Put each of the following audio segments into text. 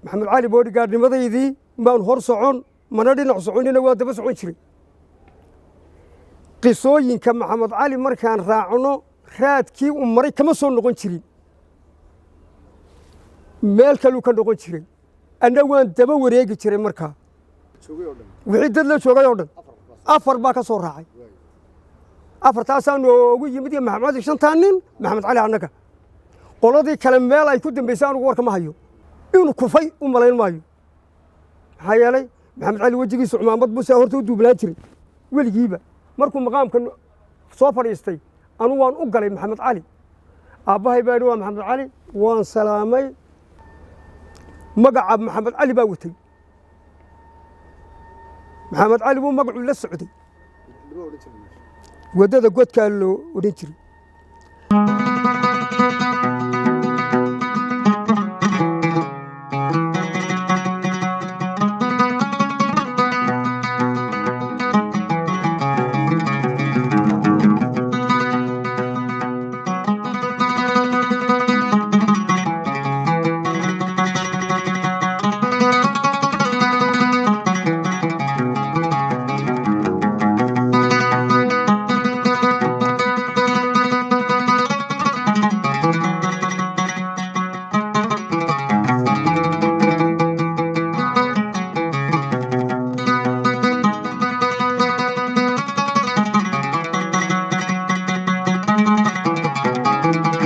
Maxamed Cali boodhigaadhnimadaydii maan hor socon, mana dhinac soconina, waa daba socon jiray. Qisooyinka Maxamed Cali markaan raacno, raadkii uu maray kama soo noqon jirin, meel kaluu ka noqon jiray. Anna waan daba wareegi jiray. Markaa wixii dad la joogay oo dhan afar baa ka soo raacay. Afartaasaa noogu yimid iyo Maxamed Cali, shantaa nin Maxamed Cali. Annaga qoladii kale meel ay ku dambaysay anugu warka ma hayo. Inuu kufay u malayn maayo, maxaa yeelay Maxamed Cali wejigiisu cumaamad buu saa horta u duublaan jiray weligiiba. Markuu maqaamka soo fadhiistay, anu waan u galay Maxamed Cali. Aabbahay baa yidhi, "Waa Maxamed Cali." Waan salaamay. Magaca Maxamed Cali baa watay. Maxamed Cali buu magacuu la socday. Waddada Godkaa loo odhan jiray.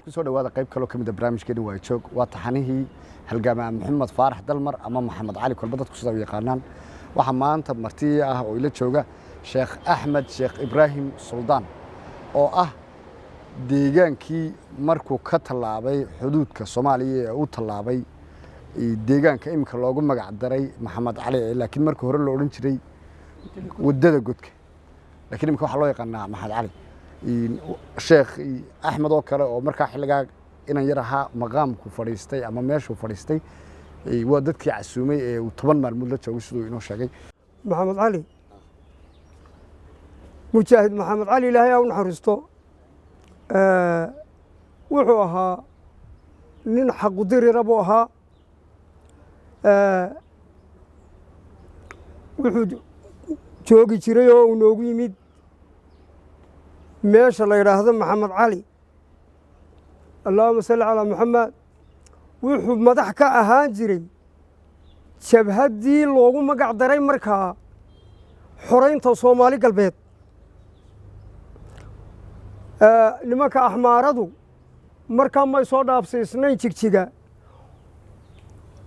Kusoo dhawaada qayb kaloo ka mid a barnaamijkeeni Waa Joog. Waa taxanihii halgaamaa Maxamed Faarax Dalmar ama Maxamed Cali, kolba dadku sida u yaqaanaan. Waxaa maanta marti ah oo ila jooga Sheekh Axmed Sheekh Ibraahim Suldaan, oo ah deegaankii markuu ka tallaabay xuduudka Soomaaliya ee u tallaabay deegaanka iminka loogu magac daray Maxamed Cali, laakiin markii hore loo odhan jiray Waddada Godka, lakiin imika waxaa loo yaqaanaa Maxamed Cali. Sheekh Axmed oo kale oo markaa xilligaa inan yar ahaa maqaamku fadhiistay ama meeshuu fadhiistay waa dadkii casuumay ee uu 10 maalmood la joogay, siduu inoo sheegay. Maxamed Cali, Mujaahid Maxamed Cali, Ilaahay ha u naxariisto, wuxuu ahaa nin xaqudirira buu ahaa. Wuxuu joogi jiray oo uu noogu yimid meesha la yidhaahdo Maxamed Cali. Allaahuma salli calaa Muxamed. Wuxuu madax ka ahaan jiray jabhaddii loogu magac daray markaa Xoraynta Soomaali Galbeed. Nimanka Axmaaradu markaa may soo dhaafsiisnayn Jigjiga.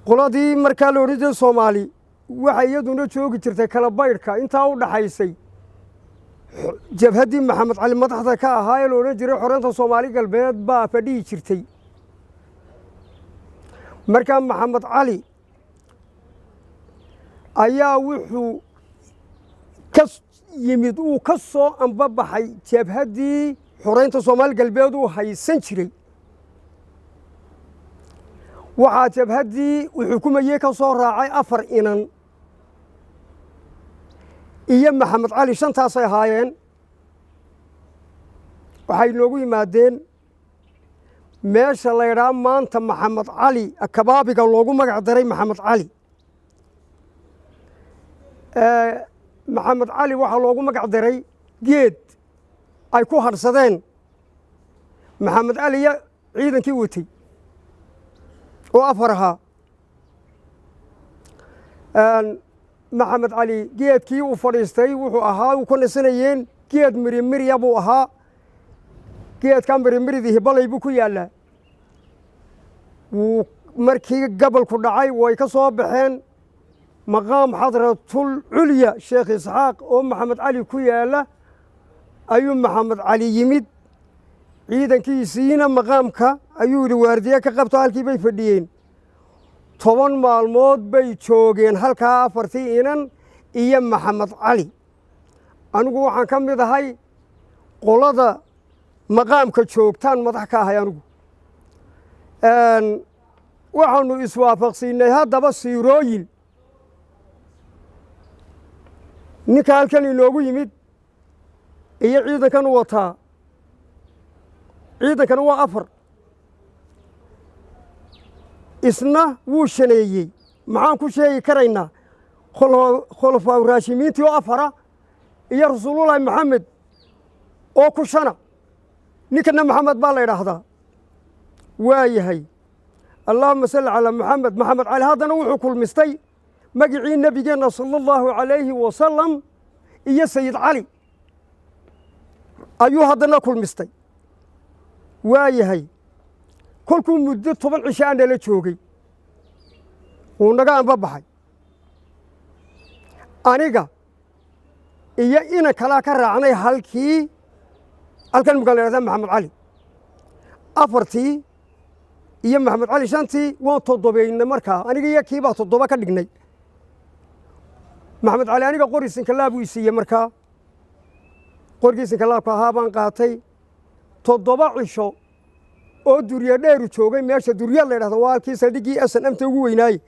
Qoladii markaa la odhan jiray Soomaali waxay iyaduna joogi jirtay kala baydhka intaa u dhaxaysay. Jabhaddii Maxamed Cali madaxda ka ahaa ee la odhan jiray Xoreynta Soomaali Galbeed baa fadhihi jirtay. Markaa Maxamed Cali ayaa wuxuu ka yimid, uu ka soo ambabaxay jabhaddii Xoreynta Soomaali Galbeed uu haysan jiray. Waxaa jabhaddii uu xukumayey ka soo raacay afar inan iyo Maxamed Cali, shantaasay ahaayeen. Waxay noogu yimaadeen meesha la ydhaa maanta Maxamed Cali, kabaabiga loogu magac daray Maxamed Cali. Maxamed Cali waxaa loogu magac daray geed ay ku hadhsadeen Maxamed Cali iyo ciidankii watay oo afar ahaa. Maxamed Cali geedkii uu fadhiistay wuxuu ahaa, uu ku nasanayeen, geed mirimirya buu ahaa. Geedkaa mirimiridii Hibalay buu ku yaallaa. Wuu markii gabolku dhacay way ka soo baxeen. Maqaam Xadratul Culya Sheekh Isxaaq oo Maxamed Cali ku yaalla ayuu Maxamed Cali yimid. Ciidankiisiina maqaamka ayuu yidhi, "Waardiye ka qabto." Halkii bay fadhiyeen. 10 maalmood bay joogeen halkaa, afartii inan iyo Maxamed Cali. Anigu waxaan ka mid ahay qolada maqaamka joogtaan, madax ka ahay anigu. Waxaanu iswaafaqsiinay haddaba siirooyin ninka halkan inoogu yimid iyo ciidankan u wataa. Ciidankana waa afar, isna wuu shaneeyey. Maxaan ku sheegi karaynaa? Khulafaa raashimiintii oo afara iyo Rasuulullaahi Maxamed oo ku shana. Ninkana Maxamed baa la idhaahdaa. Waa yahay, allaahuma salli calaa Maxamed. Maxamed Cali haddana wuxuu kulmistay magicii nebigeenna sala allahu calayhi wasalam iyo Sayid Cali ayuu haddana kulmistay. Waa yahay, kolkuu muddo 10 cisho aa nala joogay, wuu naga anba baxay. Aniga iyo inan kalaa ka raacnay halkii, halkan imika la yhahda Maxamed Cali. Afartii iyo Maxamed Cali shantii, waan toddobaynay. Markaa aniga iyo kii baa toddoba ka dhignay. Maxamed Cali aniga qori sinkalaab uu isiiyey. Markaa qorigii sinkalaabka ahaa baan qaatay. 7 cisho oo Durya Dheeru joogay, meesha Durya la ydhahdo waa halkii saldhiggii SNMta ugu weynaaye,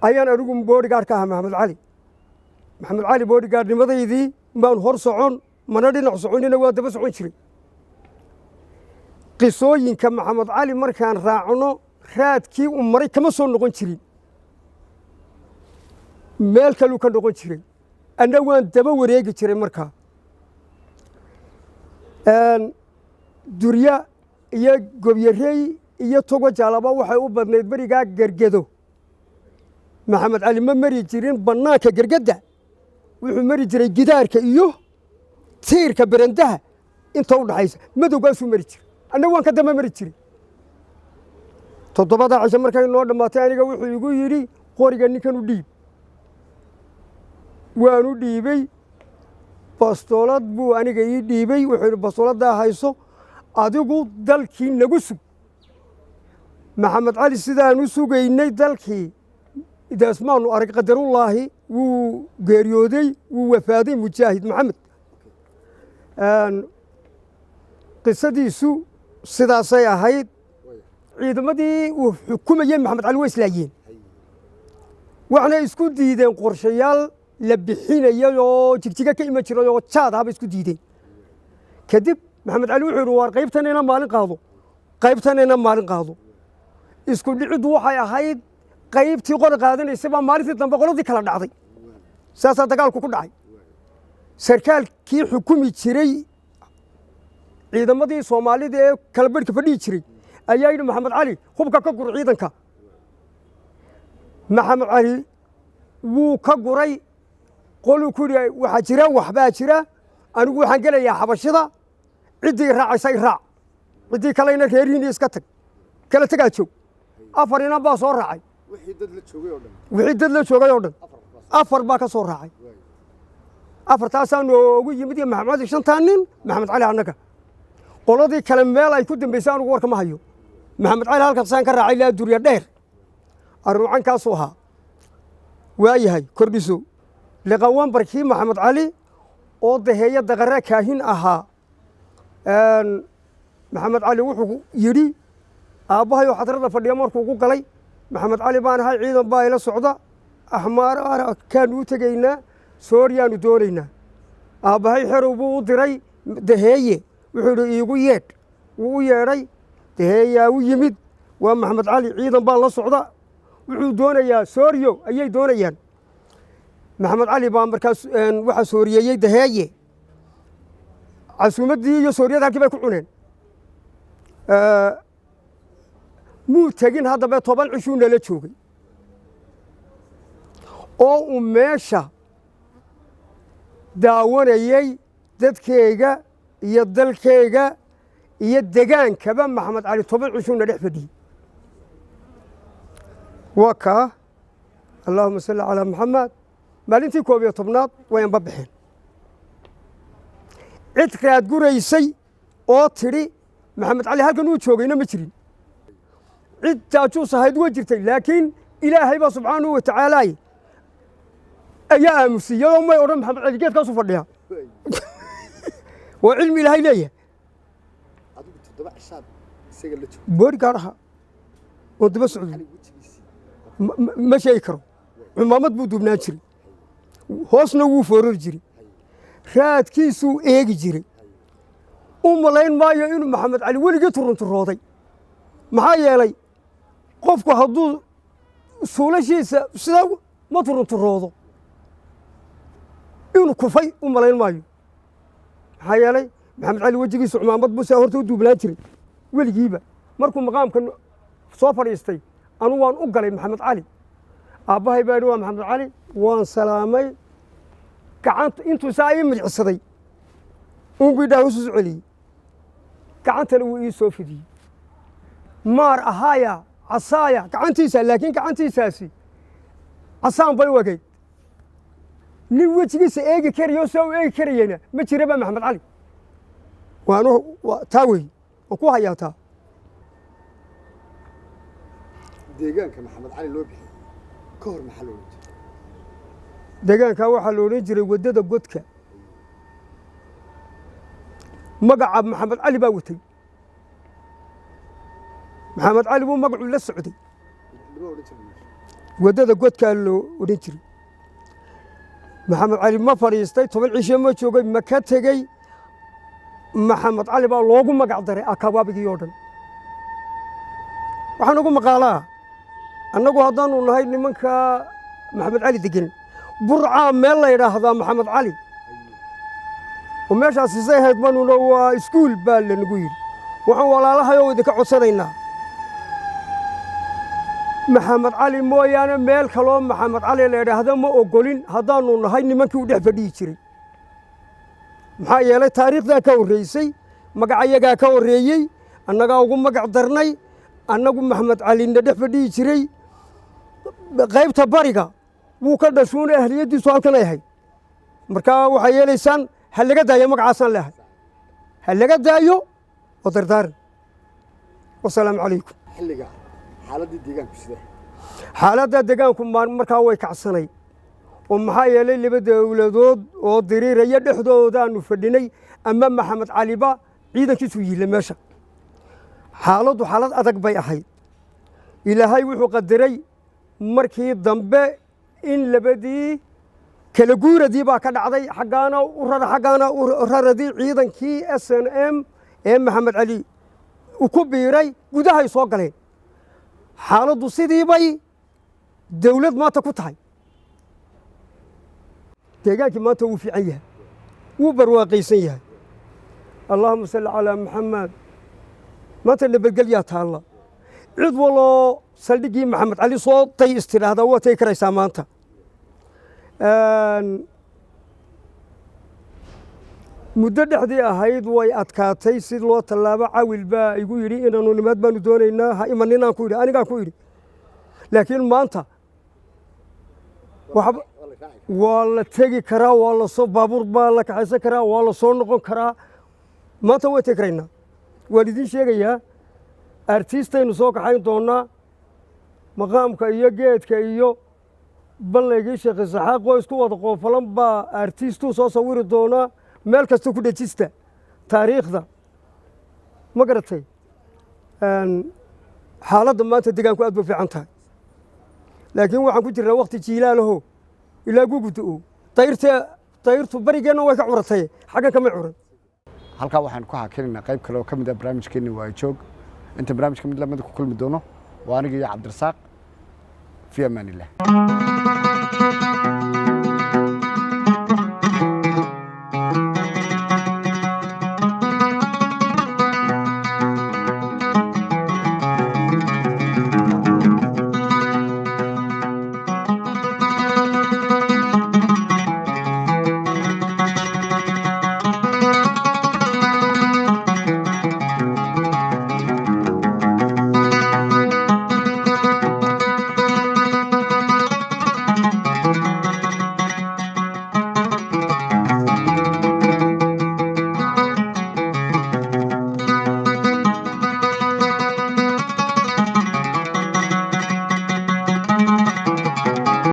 ayaan anigu bodyguard ka ahaa Maxamed Cali. Maxamed Cali bodyguardnimadaydii baan hor socon, mana dhinac soconina, waa daba socon jiray. Qisooyinka Maxamed Cali markaan raacno, raadkii u maray kama soo noqon jirin, meel kaluu ka noqon jiray, anna waan daba wareegi jiray. Markaa Durya iyo Gobyarey iyo Togo Jaalaba waxay u badnayd berigaa Gergedo. Maxamed Cali ma mari jirin bannaanka Gergedda, wuxuu mari jiray gidaarka iyo tiirka berendaha inta u dhaxaysa, madowgaasuu mari jiray, anna waan ka daba mari jiray. 7da cisho markay noo dhammaatay, aniga wuxuu igu yidhi, "Qoriga ninkan u dhiib." Waan u dhiibey. Bastoolad buu aniga ii dhiibey. Wuxuu yidhi, "Bastooladdaa hayso, adigu dalkii nagu sug." Maxamed Cali sidaan u sugaynay dalkii idaas maanu arag. Qadarullaahi, wuu geeriyooday, wuu wafaaday mujaahid Maxamed. Qisadiisu sidaasay ahayd. Ciidamadii uu xukumayey Maxamed Cali way islaayeen, waxna isku diideen qorshayaal la bixinayay oo Jigjiga ka iman jiray oo jaad ahaba isku diideen. Kadib Maxamed Cali wuxuu yidhi, "Waar qaybtan ina maalin qaado, qaybtan ina maalin qaado." Isku dhiciddu waxay ahayd qaybtii qori qaadanaysay baa maalintii dambe qoladii kala dhacday. Saasaa dagaalku ku dhacay. Sarkaalkii xukumi jiray ciidamadii Soomaalida ee kala barhka fadhihi jiray ayaa yidhi, "Maxamed Cali, hubka ka gur ciidanka." Maxamed Cali wuu ka guray. Qoluu ku yidhi, "Waxaa jira, waxbaa jira. Anigu waxaan gelayaa Xabashida. Ciddii raacaysa i raac, ciddii kalena reerihiini iska tag, kala tegaa joog." Afar inan baa soo raacay. Wixii dad la joogay oo dhan? Wixii dad la joogay oo dhan afar baa ka soo raacay. Afartaasaa noogu yimid iyo Maxamed Cali, shantaa nin Maxamed Cali annaga. Qoladii kale meel ay ku dambaysay anugu warka ma hayo. Maxamed Cali halkaasaan ka raacay laa Durya Dheer. Arruucankaasuu ahaa. Waayahay, kordhiso liqawambarkii Maxamed Cali oo daheeya daqare kaahin ahaa. Maxamed Cali wuxuu yidhi, aabbahay oo xadrada fadhiya markuu ku galay, "Maxamed Cali baan ahay, ciidan baa ila socda, axmaar kaanu u tegaynaa, Sooriyaanu doonaynaa." Aabbahay xerow buu u diray daheeye. Wuxuu yidhi, "Iigu yeedh." Wuu u yeedhay. Daheeyaa u yimid. "Waa Maxamed Cali, ciidan baa la socda, wuxuu doonayaa Sooriyo ayay doonayaan." Maxamed Cali baa markaas waxaa sooriyeeyey daheeye. Casuumaddii iyo sooriyada halkii bay ku cuneen. Muu tegin haddaba. 10 cishuu nala joogay oo uu meesha daawanayey dadkeyga iyo dalkeyga iyo degaankaba. Maxamed Cali 10 cishuuna dhex fadhiyey. Waa kaa, allaahuma salli calaa Maxamed. Maalintii 11aad way anba baxeen. Cid raadguraysay oo tidhi Maxamed Cali halkan uu joogayna ma jirin. Cid jaajuus ahayd way jirtay, laakiin Ilaahay baa subxaanahu wa tacaalaay ayaa aamusiiyey oo may odhan Maxamed Cali geedkaasu fadhiyaa. Waa cilmi Ilaahay leeyahay. Adigu 7 cishaad isaga la joogtay? Bodyguard ahaa oo daba socday. Cali wejigiisii? Ma sheegi karo. Cumaamad buu duubnaan jiray, hoosna wuu foorari jiray, raadkiisuu eegi jiray. U malayn maayo inuu Maxamed Cali weligii turunturooday. Maxaa yeelay, qofku hadduu Suulashiisa sidaa ma turunturoodo, inuu kufay u malayn maayo. Maxaa yeelay, Maxamed Cali wejigiisa cumaamad buu saa horta u duublaan jiray weligiiba. Markuu maqaamka soo fadhiistay, anu waan u galay Maxamed Cali. Aabbahay baa yidhi, "Waa Maxamed Cali." Waan salaamay. Gacanta intuu saa ii midicsaday uunbuu idhaah usu celiyey, gacantana wuu ii soo fidiyey. Maar ahaaya casaaya gacantiisa, laakiin gacantiisaasi casaan bay u egayd. Nin wejigiisa eegi karayo, saa u eegi karayena ma jiraba Maxamed Cali. Waanu taa wey, waan ku hayaa taa. Deegaanka Maxamed Cali loo bixiyey ka hor maxaa loo jiray? Deegaankaa waxaa la odhan jiray waddada godka. Magaca Maxamed Cali baa watay. Maxamed Cali buu magacuu la socday. Lama odhan jirin meesha? Waddada godkaa loo odhan jiray. Maxamed Cali ma fadhiistay, 10 cisho ma joogay, ma ka tegey. Maxamed Cali baa loogu magac daray akawaabigii oo dhan. Waxaan ugu maqaalaa, annagu haddaanu nahay nimanka Maxamed Cali degan Burcaa, meel la yidhaahdaa Maxamed Cali oo meeshaasi say ahayd baanuna waa iskuul baa lanagu yidhi. Waxaan walaalahayoo idinka codsanaynaa, Maxamed Cali mooyaane meel kaloo Maxamed Cali la yidhaahda ma ogolin, haddaanu nahay nimankii u dhex fadhiyi jiray. Maxaa yeelay, taariikhdaa ka horreysay, magacayagaa ka horreeyey, annagaa ugu magac darnay. Annagu Maxamed Calina dhex fadhiyi jiray qaybta bariga wuu ka dhashuuna, ahliyaddiisu halkan ay ahayd. Markaa waxay yeelaysaan, ha laga daayo magacaasaan leehay, ha laga daayo oo dardaaran. Wasalaamu calaykum. Xilliga xaaladdii deegaanku sidee? Xaaladda deegaanku markaa way kacsanay, oo maxaa yeelay, laba dowladood oo diriiraya dhexdoodaanu fadhinay, ama Maxamed Caliba ciidankiisu yiila meesha. Xaaladdu xaalad adag bay ahayd. Ilaahay wuxuu qadaray markii dambe in labadii kala guuradii baa ka dhacday, xaggaana u rara, xaggaana u raradii. Ciidankii SNM ee Maxamed Cali uu ku biiray gudahay soo galeen. Xaaladdu sidii bay dawlad maanta ku tahay. Deegaankii maanta wuu fiican yahay, wuu barwaaqaysan yahay. Allahuma salli calaa Maxamed. Maanta nabadgelyaa taalla. Cid waloo saldhiggii Maxamed Cali soo day istidhaahdaa waa tegi karaysaa maanta. Muddo dhexdii ahayd way adkaatay si loo tallaabo. Cawil baa igu yidhi, "Inaanu nimaad baanu doonaynaa, ha imaninaan." Ku yidhi, anigaan ku yidhi. Laakiin maanta waa la tegi karaa, waa la soo baabuur baa la kaxaysan karaa, waa la soo noqon karaa. Maanta way tegi karaynaa. Waan idiin sheegayaa, artiistaynu soo kaxayn doonnaa. Maqaamka iyo geedka iyo ballaygii Sheekh Isaxaaq oo isku wada qoofalan baa artiistuu soo sawiri doonaa. Meel kasta ku dhejista taariikhda, ma garatay? Xaaladda maanta deegaanku aad bay fiican tahay, laakiin waxaan ku jirnaa wakti jiilaalaho ilaa gugu da'o. Dayrta, dayrtu barigeenna way ka curatay, xaggan kama curan. Halkaa waxaan ku hakinaynaa qayb kale oo ka mid ah barnaamijkeenni Waa Joog. Inta barnaamijka mid lamida ku kulmi doono, waa aniga iyo Cabdirasaaq. Fi amaan illah.